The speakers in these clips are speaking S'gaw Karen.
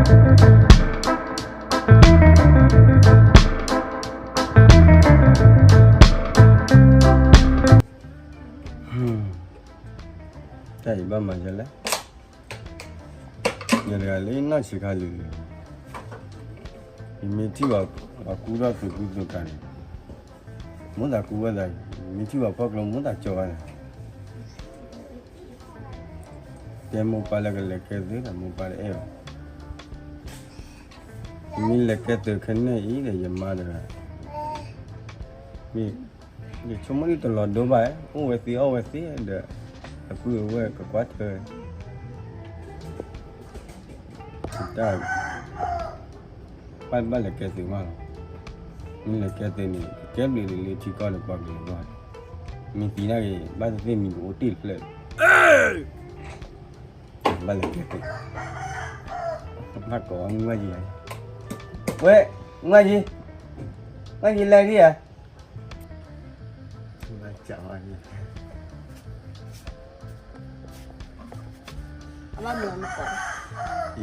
တၢ်အံၤဘၣ်မၤဒ်လဲၣ်, ယတဂၤလၢနီၢ်ဆံးခါလံ, ယမ့ၢ်ထံၣ်ဘၣ်ကူဒီးသုးကူသုးကၤန့ၣ်, မိၣ်သးကူဝဲသး, မ့ၢ်ထံၣ်ဘၣ်ဖီကျိ မိၣ်သးကၠီဝဲန့ၣ်, တဲမိၢ်ပၢ်လၢကလဲၤကဲသုးဒီး မိၢ်ပၢ်တအဲၣ်ဘၣ်, မ့ၢ်လဲၤကဲသုးခဲန့ၣ်အံၤဒီး ယမါတဂၤ မ့ၢ် ယဆိကမိၣ်ဒ်တလီၤဒိဘၣ်, အိၣ်ဝဲသ့အီၣ်ဝဲသ့ဒီး အပုၢ်အဝဲၢ်ကကွၢ်ထွဲဝဲ, တၢ် ဘၣ်ဘၣ်လဲၤကဲသုးမးလီၤ, မ့ၢ်လဲၤကဲသုးန့ၣ် ကကဲဘျုးဒ်လၢထံကီၢ်ဒီးပှၤကလုာ်အဂီၢ်, မ့ၢ်သံနာ်က့ၤ ဘၣ်သ့ၣ်သ့ၣ်မံၤကအိၣ်တ့ၢ်တဖျၢၣ် ဘၣ်လဲၤကဲသုး, ဘၣ်ကိးမုၢ်မးယံၤ, ဝဲ, မုၢ်မးယံၤ, မုၢ်မးယံၤလဲၤဒံးဧါ, ဘၣ်ကးဝဲန့ၣ်, အဘၣ်မနုၤနကိး,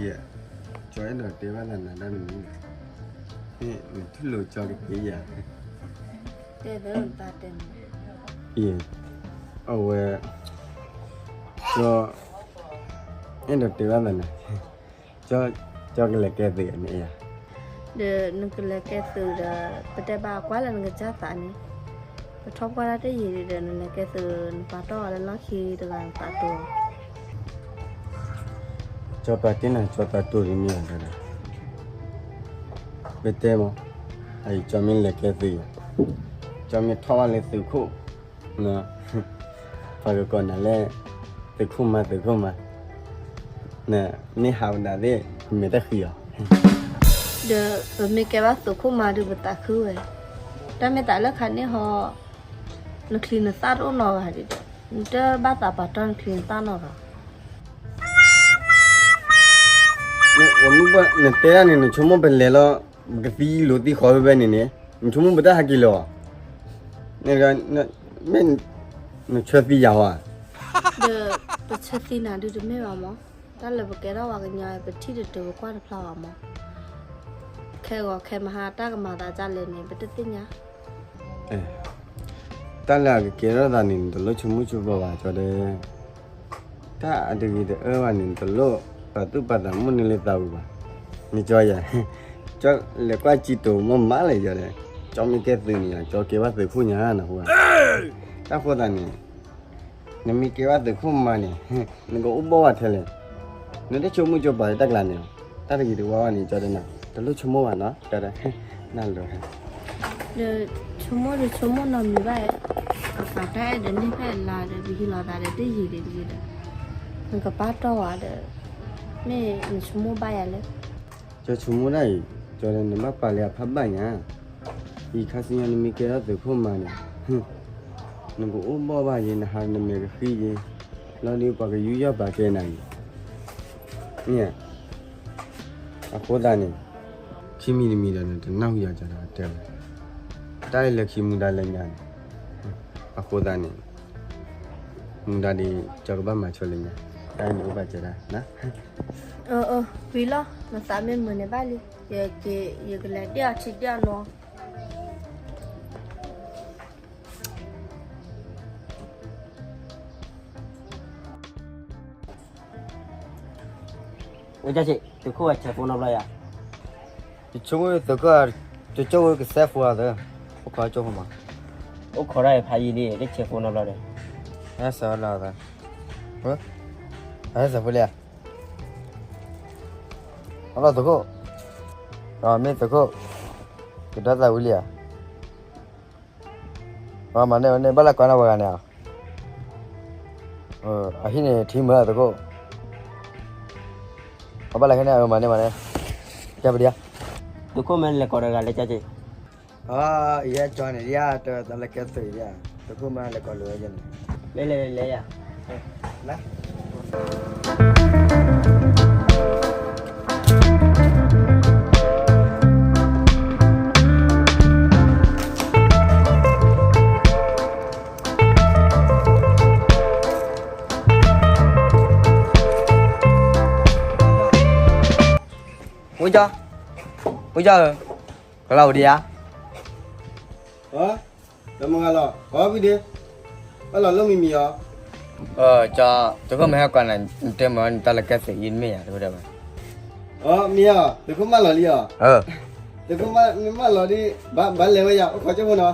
ယဲ, ကၠီအဲၣ်ဒိးတဲဘၣ်သးနၤတၢ်တမံၤ, နထူၣ်လိာ်ကၠီတက့ၢ်ယၤ, တဲသၢတၢ်တဲ, ယဲ, အဝဲ, ကၠီ, အဲၣ်ဒိးတဲဘၣ်သးနၤ, ကၠီကလဲၤကဲသုးန့ၣ်ယၤ, ဒီးနကလဲၤကဲသုးဒီး ပတဲဘၣ်ကွၢ်လၢနကစၢ်သးန့ၣ်, ပထီၣ်ပှၢ်တၢ်တယံာ်ဒီး နလဲၤကဲသုး နပာ်တီၢ်အီၤလၢလီၢ်ခံတဂၤသးတိၢ် ကၠီပာ်တ့ၢ်နၤ ကၠီသးတိၢ်ဒ်န့ၣ်လီၤ, ပတဲမး, အအံၤကၠီမ့ၢ်လဲၤကဲသုး, ကၠီမ့ၢ်ထီၣ်ဘၣ်လၢသုးခိၣ်, ပှၤကကိးနၤလၢ သုးခိၣ်မါ သုးခိၣ်မါ, မ့ၢ်ဟးဝဲဒၣ်သ့ၣ် မဲာ်တဃံၤအီၤ, ဒီးပမ့ၢ်ကဲဘၣ်သုးခိၣ်မါဒီး ပသးခုဝဲ, တၢ်မ့ၢ်သးလၢခါန့ၣ်ဟီ နချံနသၣ်တအိၣ်နီတဂၤဒံးဒီး နတဘၣ်သးပာ်တီၢ်နချံနသၣ်နီတဂၤ, နတဲဒၣ်န့ၣ် နဆိကမိၣ်ပလဲၤလီၤ, ပကသံလိၤသံဃီဖဲဖဲန့ၣ်န့ၣ်, နဆိကမိၣ်ပတၢ်ဟးက့ၤလၢၤဘၣ်, မ့ၢ်, နဆၢသံယၤဧါ, ဒီးပဆၢသံနၤဒုးတမ့ၢ်ဘၣ်မး, တၢ်လၢပကဲထီၣ်ပှၤကညီ ပထံၣ်တတုၤပကွၢ်တဖျါဘၣ်မး, ခဲဂီၤခဲမဟါတၢ်ကမၤသးဒ်လဲၣ်န့ၣ် ပတသ့ၣ်ညါ တၢ်လၢအကကဲထီၣ်သးန့ၣ် နတလိၣ်ဆိကမိၣ်ဆိကပီၤဘၣ် ကၠီတဲ, တၢ်အတဂ့ၤတအၢဘၣ်န့ၣ် နတလိၣ်ပာ်သူၣ်ပာ်သးမိၣ်န့ၢ်လၢသးပူၤဘၣ်, မ့ၢ်ကၠီယၤ, ကၠီလဲၤကွၢ်စံတိၤမ့ၢ်မးလဲၣ်ယၤဒီး, ကၠီမ့ၢ်ကဲသုးန့ၣ် ကၠီကဲဘၣ်သုးခိၣ်ညါနၢ်ဟူဧါ, တၢ်ဃိသးန့ၣ် နမ့ၢ်ကဲဘၣ်သုးခိၣ်မါန့ၣ် နကအိၣ်ဘှီၣ်ဘၣ်ထဲလဲၣ်, နတဆိကမိၣ်ဆိကပီၤတၢ်ကျါန့ၣ်, တၢ်တဂ့ၤတဝါဘၣ်န့ၣ် ကၠီတဲနၤ တလိၣ်ဆိကမိၣ်ဘၣ်နီၤ, ကၠီတဲ, နၢ်လီၤ, ဒီးဆိကမိၣ်ဒီးဆိကမိၣ်နီတမံၤဘၣ်, ပပာ်တၢ်အဲၣ်ဒီးန့ၢ်ဖဲအလါဒီး ပဟံးလီၤသးဒီးတယံာ်ဒံးတယံာ်ဒီး, နကပာ်တီၢ်ဝဲဒီး, မ့ၢ်နဆိကမိၣ်ဘၣ်ယၤလၢ ကၠီဆိကမိၣ်ဒၣ်အံၤ, ကၠီဒီးနဘၣ်ပာ်လၢအဖးဘၣ်ညါ, အံၤခါဆူညါနမ့ၢ်ကဲထီၣ်သုးခိၣ်မါန့ၣ်, နကအိၣ်ဘှီၣ်ဘၣ်ယဲ နဟးနမဲာ်ကဃံယဲ, လီၤဒုးပှၤကယူးယီၣ်ပာ်ကဲနၤအံၤ, မ့ၢ်, အဃိသတးန့ၣ်, ခံမံၤတမံၤဒီးနတနၢ်ဟူယၤကၠီဒီးတဲဝဲ, တၢ်အံၤလၢခံမူဒါလၢညါန့ၣ်, အဃိသတးန့ၣ် မူဒါဒ် ကၠီကဘၣ်မၤဆိလၢညါ, တၢ်အံၤန့ၣ်အိၣ်ဘၣ်ကဲဒၣ်, အၢ, ဝံၤလီၤ, နသးမ့ၢ်မုာ်န့ၣ်ဘၣ်လံ, ယကလဲၤဒ့ၣ်အီထံဒ့ၣ်အီနိ, ဝဲကၠီဆ့း သုးခိၣ်အဆဲးဖိနီတဘျီယၤ, ယဆိကမိၣ်သုးခိၣ်, ကၠီကၠီဝဲကဆဲးဖိအသး, အိၣ်ခိးကၠီဖိမး, အိၣ်ခိးဒၣ်ဖးယံၤန့ၣ် တဆဲးဖိနီတဘျီဒီး, ဟဲစးလီၤသး, ဟဲစးဖိလံဧါ, အလီၢ်သုးခိၣ်, မ့ၢ်သုးခိၣ်, ကဒီသးဝံၤလံဧါ မၤန့ၢ်ဝဲန့ၣ် ဘၣ်လၢကွၢ်နၤဝဲဂၤန့ၣ်ဧါ, အဟံၣ်န့ၣ်ထံမုာ်သုးခိၣ်, အဘၣ်လၢခဲန့ၣ် မၤန့ၢ်မၤန့ၢ်, ကပဒံဧါ, သုးခိၣ်မ့ၢ်လဲၤကိးတဂၤလဲၤကၠီက့ၤ, အံၤဟဲကၠီန့ၣ် ယတၢ်လဲၤကဲသုးယၤ, သုးခိၣ်မ့ၢ်လဲၤကိးလိာ်ဝဲယၤန့ၣ်, လဲၤလဲၤလဲၤလဲၤယၤ လၢ မူကၠီ, မူကၠီဧၢ, ကလီၤအိၣ်ဒံးဧါ. တမုၢ်ဂၤလီၤ, အီ ဝံဒ့, ဘၣ်လီၤလိၣ်မံၤမံၤအီၤ. ကၠီ, သုးခိၣ်မ့ၢ်ဟဲကွၢ်နၤ နတဲမ့ၢ်နတၢ်လၢကဲသုးအံၤ နမ့ၢ်ယၤတဝဲဒၣ်ဘၣ်. အီ မ့ၢ်ယၤ, သုးခိၣ်မၢလီၤလံအီၤ. သုးခိၣ်မၢ, မ့ၢ်မၢလီၤဒ်, ဘၣ်လဲၤဝဲယၤ အိၣ်ခိးကၠိဖိနီၤ.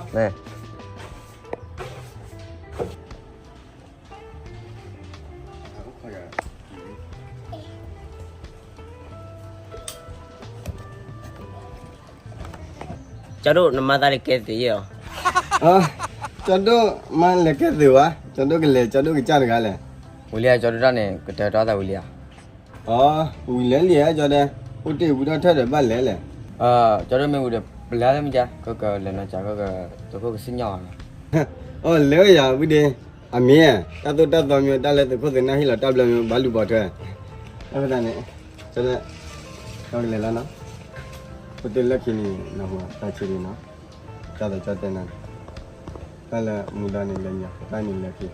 ကၠီဒိၣ် နမါသးလၢကဲသုးယဲၢ်အီၤ. ကၠီဒိၣ်မါလဲၤကဲသုးဝဲ, ကၠီဒိၣ်ကလဲၤ ကၠီဒိၣ်ကစၢ်တဂၤလဲၣ်. ဝံၤလံဧါ ကၠီဒိၣ်တၢ်န့ၣ် ကတၢၢ်တီသးဝံၤလံဧါ. အီ, ဝံၤလဲၤလံဧါ ကၠီဒိၣ်, အိၣ်တ့ၢ်ဝံၤဒီးထၢၣ်ဒီးဘၣ်လဲၤလဲၣ်. ကၠီဒိၣ်မ့ၢ်ဝံၤဒီး ပလဲၤလၢမ့ၢ်ကၠီ, ကကလဲၤနီၤကၠီ ကကသုးခိၣ်ကစံၣ်ညီၣ်အီၤလီၤ. အီ လဲၤဝဲယၤဝံဒ့, အမ့ၢ်, တၢ်သိၣ်တၢ်သီမ့ၢ် တၢ်လၢသုးခိၣ်သုးနၢ်ဟ့ၣ်လီၤတၢ်ဘျၢမ့ၢ် ဘၣ်လူၤပိာ်ထွဲ. အဃိသတးန့ၣ်, ကၠီဒိၣ်, ကၠီကလဲၤလီၤနီၤ. ပတုၤလၢခံန့ၣ် နၢ်ဟူတၢ်ဆံးန့ၣ်နီၤ. ကၠီသးကၠီတဲနၤ, တၢ်လၢမူဒါန့ၣ်လဲၤညါ တၢ်န့ၣ်လဲၤခံ,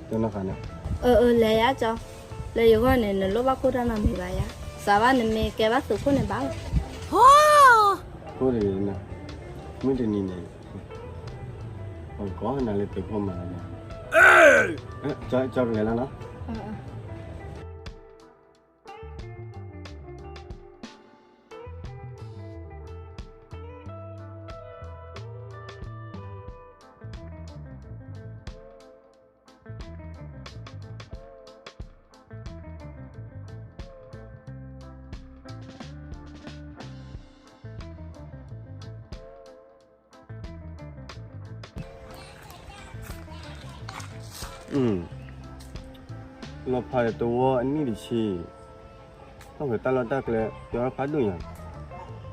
တိၢ်နီၣ်ဃာ်န့ၣ်. အၢ အၢ လဲၤယၤကၠီ, လၢယဂီၢ်န့ၣ် နလိၣ်ဘၣ်ခိၣ်တၢ်နီတမံၤဘၣ်ယၤ, စးဘၣ်နမ့ၢ်ကဲဘၣ်သုးခိၣ်န့ၣ်ဘၣ်လီၤ. ခိၣ်တဂ့ၤနၤ, မုၢ်တနံၤန့ၣ်, ပကကိးနၤလၢသုးခိၣ်မးလီၤ. ကၠီကလဲၤလီၤနီၤ. လီၤဖးဒီးတဝီအနံၣ်တဆံ, ထီၣ်ပှဲၤတၢ်လီၢ်တၢ်ကျဲ ပျီဖးဒိၣ်ညါ,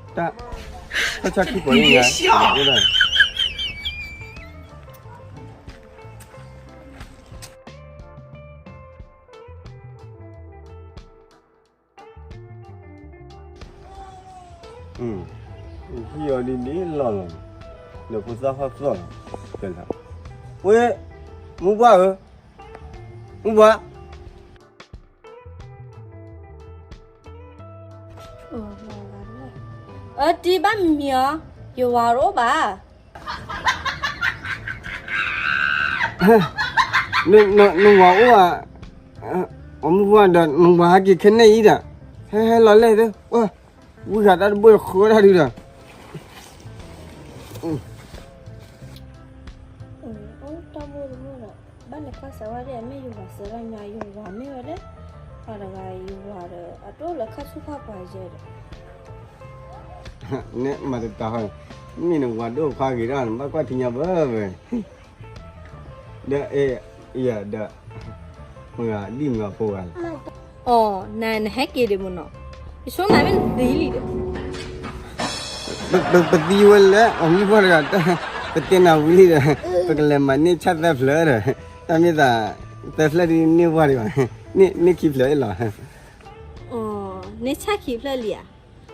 တၢ်, တၢ်ဆၣ်ခံပီၤလံညါ, အိၣ်ဒၣ် ဟံၣ်အီၤဒ်ဒ်လီၢ်လီၤ, ဒီးဖိသၣ်ဟီၣ်သီၣ်လီၤ, ဝဲ, မူပှၢ်ဧၢ, မူပှၢ်, အၢ တံၤဘၣ်မံၤမံၤအီၤ, ယဝၤတအိၣ်ဘၣ်. နဝၤအိၣ်ဧါ, အမူပှၢ်ဒီး နဝၤဟဲက့ၤခဲန့ၣ်အံၤဒီး, ဟဲဟဲလီၤလဲၣ်သၢ, ဝံဃာ်တၢ်တဘိဃၢတၢ်ဒုဒီး အိၣ်တၢ်ဘိတဘိဒီး ဘၣ်လဲၤကွၢ်စၢၤဝဲဒၣ် မ့ၢ်ယဝၤစၢၤဒၣ်ညါ ယဝၤမ့ၢ်ဝဲဒၣ်, ပှၤတဂၤယဝၤဒီး အတအိၣ်လၢခါဆူၣ်ခါပှၤယဲဒီး, နမၤတတၤဃီ, မ့ၢ်နဝၤဒိၣ်ခွါဂ့ၤဒၣ် နဘၣ်ကွၢ်ထံညါဘၢဘၢ, ဒီးအဲၣ်, ယၤဒီး, မုၢ်ဂၤဒံၣ်မုၢ်ဂၤဖိဂၤလီၤ. အိ နဟဲက့ၤဒံးမ့ၢ်နီၤ, ယဆိကမိၣ်မ့ၢ်နသံလံဒီး ပသံဝဲလၢ အမူပှၢ်တဂၤ, ပတဲနၤဝံၤလံဒီး, ပကလဲၤမၤန့ၢ်ဆၣ်သၢဖျၢၣ်ဒီး, တၢ်မ့ၢ်သး, သၢဖျၢၣ်ဒ်န့ၢ်ပှၢ်ဒံးဘၣ်, န့ၢ်ခံဖျၢၣ်အလီၤ. အိ န့ၢ်ဆၣ်ခံဖျၢၣ်လံဧါ,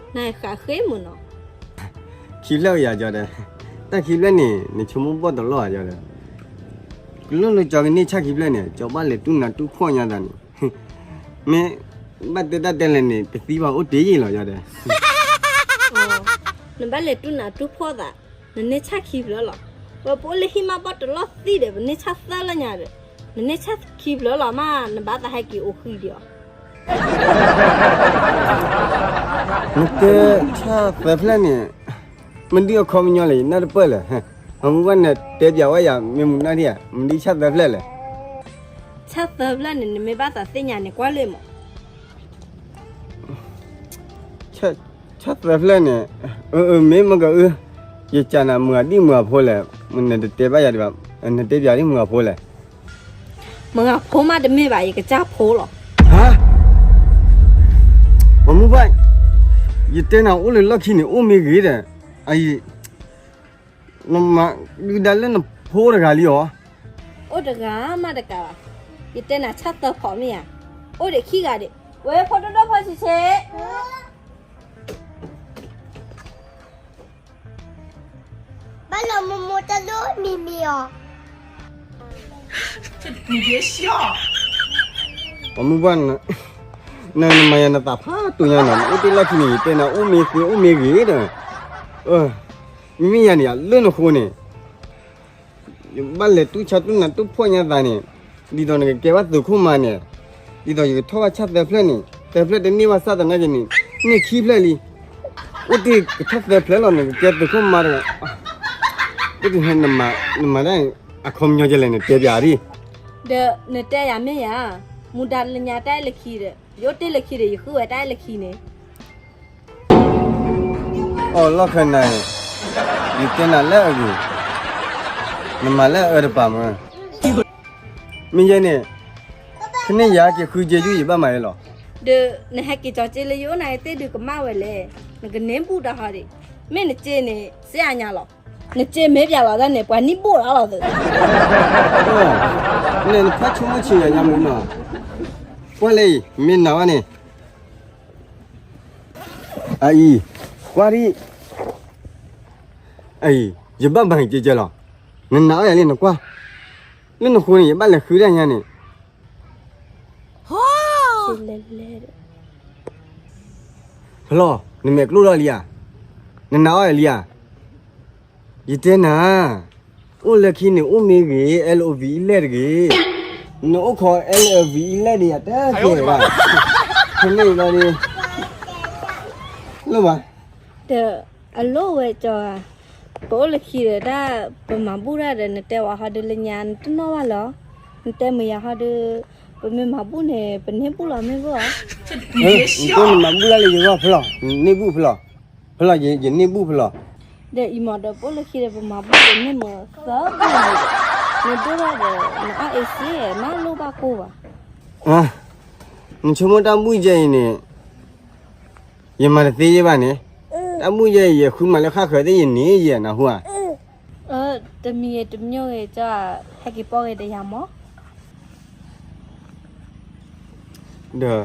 နဃးဃ့မ့ၢ်နီၤ. ခံဖျၢၣ်ယၤကၠီဒီး, တၢ်ခံဖျၢၣ်န့ၣ် နဆိကမိၣ်ဘီၣ်တလီၢ်ဧါကၠီဒီး, ကလိၣ်လၢကၠီကန့ၢ်ဆၣ်ခံဖျၢၣ်န့ၣ် ကၠီဘၣ်လဲၤတူၢ်နးတူၢ်ဖှီၣ်ညါသးန့ၣ်, မ့ၢ်ဘၣ်တဲတၢ်တဲလဲၣ်န့ၣ် ပသံဘၣ်အိၣ်တ့ၢ်ယံာ်လီၤယၤဒီး. နဘၣ်လဲၤတူၢ်နးတူၢ်ဖှီၣ်သး, နန့ၢ်ဆၣ်ခံဖျၢၣ်လီၤ. ပအိၣ်လၢဟံၣ်မးဘီၣ်တလီၢ်သံဒီး ပန့ၢ်ဆၣ်သၢလၢညါဒီး, နန့ၢ်ဆၣ်ခံဖျၢၣ်လီၤမး နဘၣ်သးဟဲက့ၤအိၣ်ဃံဒံးအီၤ. နတဲဆၣ်သၢဖျၢၣ်န့ၣ်, မ့ၢ်ဒ်အခီပညီလဲၣ် ယနၢ်တပၢၢ်လၢၤ. အမူပှၢ်နတဲပျးဝဲယၤ မ့ၢ်မနုၤဒံးဧါ, မ့ၢ်ဒ်ဆၣ်သၢဖျၢၣ်လဲၣ်. ဆၣ်သၢဖျၢၣ်န့ၣ် နမ့ၢ်ဘၣ်သးသ့ၣ်ညါန့ၣ် ကွၢ်လၢမး. ဆၣ်သၢဖျၢၣ်န့ၣ်, အၢ အၢ မ့ၢ်မ့ၢ်ကအု, ယကၢ်နၤမုၢ်ဂၤဒ်မုၢ်ဂၤဖိလဲၣ်, နတတဲဘၣ်ယၤဒံးဘၣ်, နတဲပျးဒ်မုၢ်ဂၤဖိလဲၣ်. မုၢ်ဂၤဖိမးတမ့ၢ်ဘၣ်, ယကစၢ်ဖိလီၤ. ဟါ, အမူပှၢ်, ယတဲနၤအိၣ်လၢလီၢ်ခံန့ၣ် အိၣ်မ့ၢ်ဂ့ၤဒီး, အအံၤ နမၤဒုးဒါလၢနဖိတဂၤလံအီၤ. အိၣ်တဂၤမးတကးဘၣ်, ယတဲနၤဆၣ်သၢဖျၢၣ်မ့ၢ်ဧါ, အိၣ်ဒီးခံဂၤဒံး, ဝဲဖိဒိၣ်ဒိၣ်ဖိဆံးဆံး. ဘၣ်လီၤမိၢ်မိၢ်တလိၣ်မံၤမံၤအီၤ. အမူပှၢ်နၤ, နမၤယၤနသးဖးတူၢ်ညါနီၤ, နအိၣ်တ့ၢ်လီၢ်ခံန့ၣ် ယတဲနၤအိၣ်မ့ၢ်သုအိၣ်မ့ၢ်ဂ့ၤဒီး, မ့မ့ၢ်ယၤန့ၣ် လၢနဃိန့ၣ် ယဘၣ်လဲၤတူၢ်ဆါတူၢ်နးတူၢ်ဖှီၣ်ညါသးန့ၣ်, ဒ်သိးနကကဲဘၣ်သုးခိၣ်မါန့ၣ်, ဒ်သိးယကထီၣ်ဘၣ်ဆၣ်သၢဖျၢၣ်န့ၣ်, သၢဖျၢၣ်တန့ၢ်ဘၣ်ဆၣ်သနာ်က့န့ၣ်, န့ၢ်ခံဖျၢၣ်လံ. အိၣ်တ့ၢ်ကထီၣ်သၢဖျၢၣ်လီၤ နကကဲသုးခိၣ်မါတဂၤ, အိၣ်တ့ၢ်နမၤ, နမၤတၢ်န့ၣ် အခီပညီကလဲၣ် နတဲပၠးဒံး. ဒီးနတဲယၤမ့ၢ်ယၤ, မူဒါလၢညါတၢ်အဲၣ်လၢခံဒီး ယအိၣ်တ့ၢ်လၢခံဒီး ယဃုဝဲတၢ်အဲၣ်လၢခံန့ၣ် အိၣ်လီၢ်ခၢၣ်နၤ, ယတဲနၤလၢအဂ့ၤ, နမၤလၢအအၢတပၤမၢ်, မ့ၢ်ယဲန့ၣ်, ဖဲန့ၣ်ယၤက့ၤဃုက့ၤယုၢ်ယဘၣ်မၤအံၤလီၤ. ဒီးနဟဲက့ၤကၠီၤက့ၤလၢယအိၣ်နၤသ့ၣ်ဒုးကမၣ်ဝဲလဲၣ်, နကန့ၢ်ဘူၣ်တၢ်ဟီဒံး, မ့ၢ်နက့ၤန့ၣ် စ့အညါလီၤ, နက့ၤမ့ၢ်ပၠးလီၤတၢ်န့ၣ် ပှၤနံၣ်ဘူၣ်လီၤလီၤသုး နဖးဆိကမိၣ်ဆံးယၤညါမုၢ်နီၤ, ကွၢ်လၢအံၤ မ့ၢ်နၤဝဲန့ၣ် အအံၤ, ကွၢ်ဒံး, အအံၤ ယဘၣ်ဘၣ်က့ၤကဲလီၤ, နနာ်အီၣ်ယၤလံနကွၢ်, လၢနဃိန့ၣ် ယဘၣ်လဲၤဃုတၢ်ညါန့ၣ်, ဖျီၣ်, နမဲာ်ကျိၣ်ထီၣ်လံဧါ, နနာ်အီၣ်ယၤလံဧါ, ယတဲနၤ အိၣ်လၢခံန့ၣ် အိၣ်မ့ၢ်ဂ့ၤ L O V E လဲၣ်တဂ့ၤ, နအိၣ်ခိး L O V E လဲၣ်ဒီးယၤတကဲဘၣ်, ဖဲန့ၣ်ဒီး လိၣ်ဘၣ်, ဒီးအလိၣ်ဝဲကၠီၤဧါ, ပအိၣ်လၢခံဒီးတၢ် ပမၤဘူၣ်တၢ်ဒီး နတဲဝဲဟီဒုးလၢညါ နတနီၣ်ဘၣ်လီၤ, နတဲမုာ်ယၤဟီဒုး ပမ့ၢ်မၤဘူၣ်န့ၣ် ပန့ၢ်ဘူၣ်လီၤမ့ၢ်ဘၣ်ဧါ, နတဲနမၤဘူၣ်တၢ်လၢယဂီၢ်ဖျီၣ်, နန့ၢ်ဘူၣ်ဖျီၣ်, ဖျီၣ် ယန့ၢ်ဘူၣ်ဖျီၣ်, ဒီးအံၤမ့ၢ်ဒီးပအိၣ်လၢခံဒီးပမၤဘူၣ်ဒီးန့ၢ်မုာ်သၢဘူၣ်န့ၣ်, နဒိၣ်ထီၣ်ဒီး နအီၣ်အ့စ့ နလိၣ်ဘၣ်ကိၢ်ဘၣ်, နဆိကမိၣ်တၢ်ဘူၣ်ယဲအံၤန့ၣ် ယမၤတသ့ယဲဘၣ်န့ၣ်, တၢ်ဘူၣ်ယဲအံၤ ယဃုမၤလၢဃၣ်ဃၢၤသ့ၣ်ယန့ၢ်ယဲနၢ်ဟူဧါ, တမံၤဂ့ၤတမံၤဂ့ၤ ကၠီၤ ဟဲက့ၤပီၢ်ဂ့ၤဒီးယၤမး ဒီး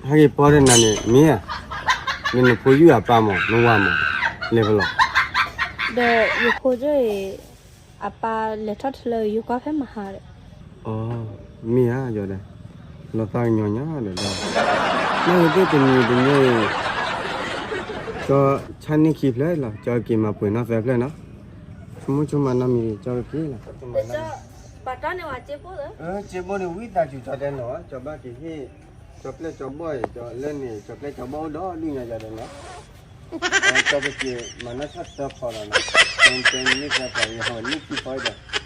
ဟဲက့ၤပီၢ်ဒီးနၤန့ၣ် မ့ၢ်ဧါ, ဒီးနဖိယုၢ်အပၢ်မး နဝၤမး လဲၤဖဲလဲၣ်, ဒီးယဖိကၠိအံၤ အပၢ်လဲၤထီၣ်တလၢ ယကွၢ်ဖဲမဟါဒီး, အိ မ့ၢ်ဧါ ယဒီး လီၤသးကညီၤညါဒီးဒီး, မ့ၢ်ဂ့ၤသ့ၣ်တမံၤတမံၤ ကၠီဆါန့ၢ်ခံဖျၢၣ်လီၤ ကၠီက့ၤမၤပှဲၤနီၢ်သၢဖျၢၣ်နီၤ, ဆိကမိၣ်ဆိကမးနီတမံၤ ကၠီက့ၤလီၤ, ပှၤတီန့ၢ်ဝဲစ့ဘိၣ်လၢ, စ့ဘိၣ်န့ၣ် ဝံသးစူၤကၠီတဲနီၤ ကၠီဘၣ်က့ၤဟ့ၣ် ကၠီပျဲၢ်ကၠီဘီၣ်အံၤ ကၠီလၢန့ၣ် ကၠီပျဲၢ်ကၠီဘီၣ်အိၣ်ဒီးဒူၣ်ညါယၤဒီးနီၤ, ကၠီကက့ၤမၤနီၢ်ဆၣ်သၢဖီလီၤနီၤ, တဲန့ၢ်သၢဖီ ယဟီၣ်န့ၢ်ခံဖီဒီး